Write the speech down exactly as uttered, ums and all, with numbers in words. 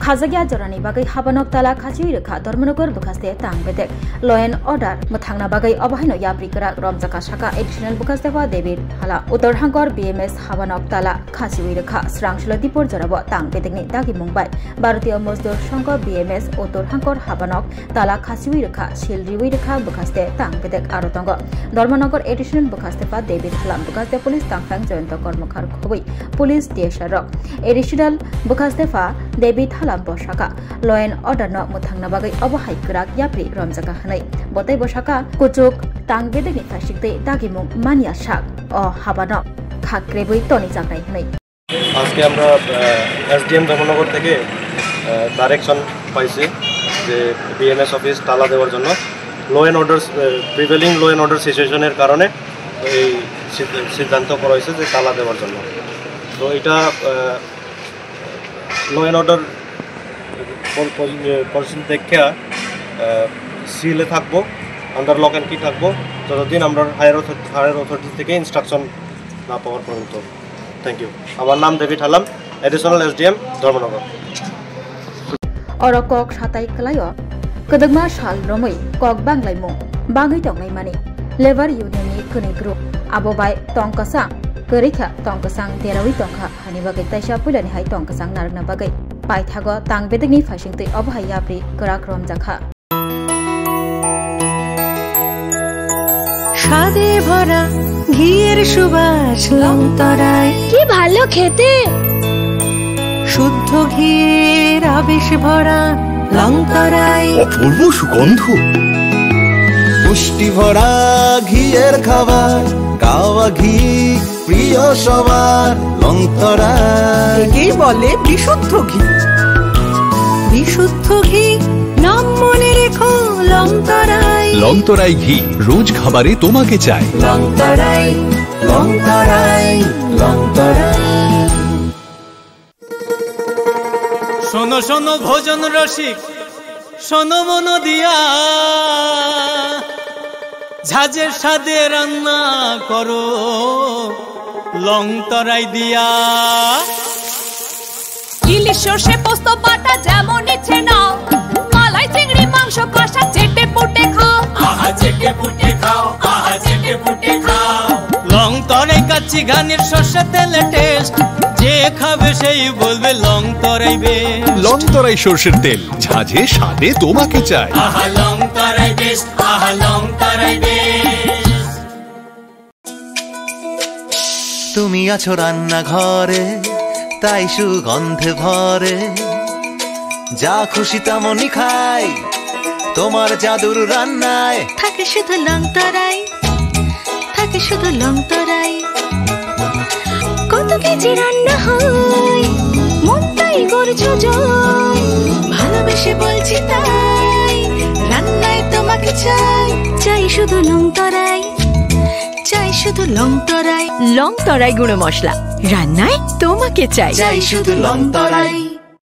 Hajakya jorani bagwi habanok tala khachiwi rwkha Dharmanagar bwkhaste tang bedek. Law and order mwthangna bagwi obo haino yapri kwrak romjakha, saka additional bwkhaste pha David Hala. Uttor Hangkor B M S habanok tala khachiwi rwkha, Srangsulo Dipor jorabo tang bedekni dagimung bai. Bharatiya Mazdoor Sangh B M S Uttor Hangkor habanok tala khachiwi rwkha, sil riwi rwkha bwkhaste tang bedek aro tongo. Dharmanagar additional bwkhaste pha David Hala, bwkhaste police tangphang Jayanta Karmakar khobwi police D S R rok. Additional bwkhaste pha David Hala bo saka, law and order no mwthangna bagwi obo hai kwrak yapri romjakha hwnwi. Bo tei bo saka, kuchuk tang bedekni phaisingtwi dagimung manya sak o habano khak krebwi tonijaknai hwnwi. আজকে আমরা এসডিএম ধর্মনগর থেকে ডাইরেকশন পাইছি যে BMS office তালা দেওয়ার জন্য। Law and order, prevailing law and order সিচুয়েশনের কারণে এই সিদ্ধ- সিদ্ধান্ত করা হয়েছে যে তালা দেওয়ার জন্য। তো এটা ল অ্যান্ড অর্ডার পরিস্থিতি দেখে সিলে থাকবো, আন্ডার লক অ্যান্ড কি থাকবো, যতদিন আমরা হায়ার হায়ার অথরিটি থেকে ইনস্ট্রাকশন না পাওয়ার পর্যন্ত। Thank you. আমার নাম David Halam, additional SDM Dharmanagar. Oro kok satai kwlaio, kwdwkma sal romwi kok banglaimung bangwi tonglaimani Labour Union ni kwnwi group, abo bai tong kwchang kwrwi kha, tong kwchang derawi tongkha, hani bagwi taisa puilani hai tong kwchang narwkna bagwi paithago tang bedekni phaisingtwi obo hai yapri kwrak romjakha. স্বাদে ভরা ঘিয়ের সুবাস লংতরাই। কি ভালো খেতে! শুদ্ধ ঘিয়ের আবেশ ভরা লংতরাই। অপূর্ব সুগন্ধ। পুষ্টি ভরা ঘিয়ের খাবার, গাওয়া ঘি প্রিয় সবার লংতরাই। একেই বলে বিশুদ্ধ ঘি। বিশুদ্ধ ঘি, নাম মনে রেখো লংতরাই। লংতরাই ঘি, রোজ খাবারে তোমাকে চাই। লংতরাই, লংতরাই, লংতরাই। শোনো শোনো ভোজন রসিক, শোনো মন দিয়া, ঝাঁঝের স্বাদে রান্না করো লংতরাই দিয়া। ইলিশ সর্ষে পোস্ত বাটা যেমন ইচ্ছে নাও, মালাই চিংড়ি মাংস কষা চেটে পুটে খাও। আহা চেটে পুটে খাও, আহা চেটে পুটে খাও। লংতরাই কাচ্চি ঘানির সর্ষে তেলে টেস্ট, যে খাবে সেই বলবে লংতরাই বেস্ট। লংতরাই সর্ষের তেল, ঝাঁঝে স্বাদে তোমাকে চাই। আহা লংতরাই বেস্ট, আহা লংতরাই বেস্ট। তুমি আছো রান্নাঘরে, তাই সুগন্ধে ভরে, যা খুশি তেমনই খাই তোমার জাদুর রান্নায়। থাকে শুধু লংতরাই, থাকে শুধু লংতরাই। কত কেজি রান্না হয়, মনটাই করছো জয়। ভালোবেসে বলছি তাই, রান্নায় তোমাকে চাই। চাই শুধু লংতরাই, চাই শুধু লংতরাই। লংতরাই গুঁড়ো মশলা, রান্নায় তোমাকে চাই। চাই শুধু লংতরাই।